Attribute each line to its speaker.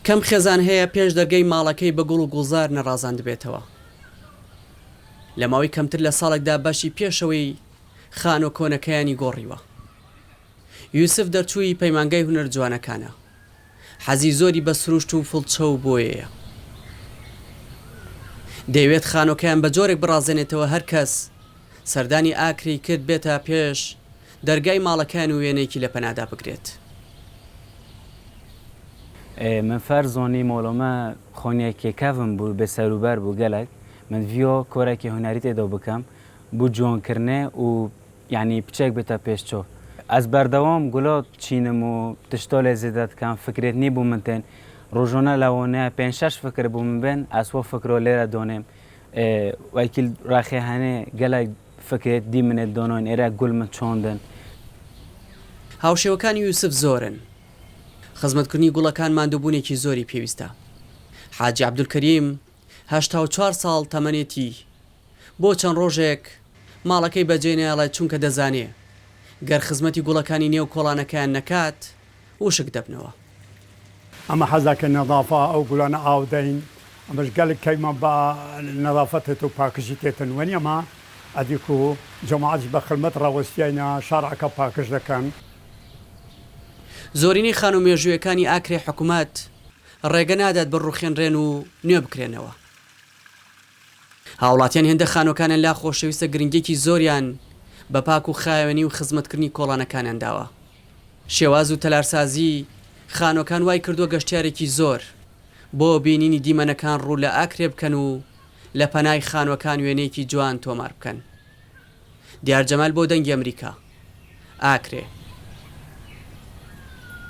Speaker 1: کەم خێزان هەیە پێش دەرگەی ماڵەکەی بە گوڵ و گوڵزار نەڕازاندبێتەوە. لە ماوەی کەمتر لە ساڵێکدا بەشی پێشەوەی خانووە کۆنەکەیانی گۆڕیوە. یوسف دەرچووی پەیمانگای هونەر جوانەکانە. حەزی زۆری بە سروشت و فڵچە و بۆیەیە. دەیەوێت خانووەکەیان بە جۆرێک بڕازێنێتەوە هەر کەس سەردانی ئاکرێی کرد بێتە پێش دەرگای ماڵەکەیان و وێنەیەکی لە پەنادا بگرێت.
Speaker 2: من فەر زۆنی مۆڵۆ مە خۆنیەکێ کەڤم بوو بێ سەروبەر بوو گەلەک من ڤیۆ کۆرەکێ هونەری تێدەو بکەم بوو جوان کرنێ و یانی پچێک بێتە پێش چۆ ئەز بەردەوام گولا چینم و تشتا لێ زێدە دکەم فکرێت نی بوو من تێن ڕۆژانە لەوانەیە پێنج شەش فکر بوو من بێن ئەز وە فکرۆ لێرە دانێم وەکیل ڕەخێ هەنێ گەلەک فکرێت دی منێت داناین ئێرە گول من چاندن.
Speaker 1: هاوشێوەکانی یوسف زۆرن. خزمەتکردنی گوڵەکان ماندووبوونێکی زۆری پێویستە. حاجی عەبدولکەریم 84 ساڵ تەمەنێتی، بۆ چەند ڕۆژێک ماڵەکەی بەجێ نایەڵێت چونکە دەزانێ گەر خزمەتی گوڵەکانی نێو کۆڵانەکەیان نەکات وشک دەبنەوە.
Speaker 3: ئەمە حەزەکە نەزافە ئەو گوڵانە ئاو دەین ئەمەش گەلک کەیمە بە نەزافەت تێت و پاکژی تێتن وەنیە مە ئەدی کو جەماعەتیش بە خلمەت ڕاوەستیاینە شارعەکە پاکژ دەکەن.
Speaker 1: زۆرینەی خانوو مێژوویەکانی ئاکرێ حکومەت ڕێگە نادات بڕوخێنرێن و نوێ بکرێنەوە. هاوڵاتیان هێندە خانووەکانیان لا خۆشەویستە گرنگیەکی زۆریان بە پاک و خاوێنی و خزمەتکردنی کۆڵانەکانیان داوە. شێواز و تەلارسازی خانووەکان وای کردووە گەشتیارێکی زۆر بۆ بینینی دیمەنەکان ڕوو لە ئاکرێ بکەن و لە پەنای خانووەکان وێنەیەکی جوان تۆمار بکەن. دیار جەمال بۆ دەنگی ئەمریکا. ئاکرێ.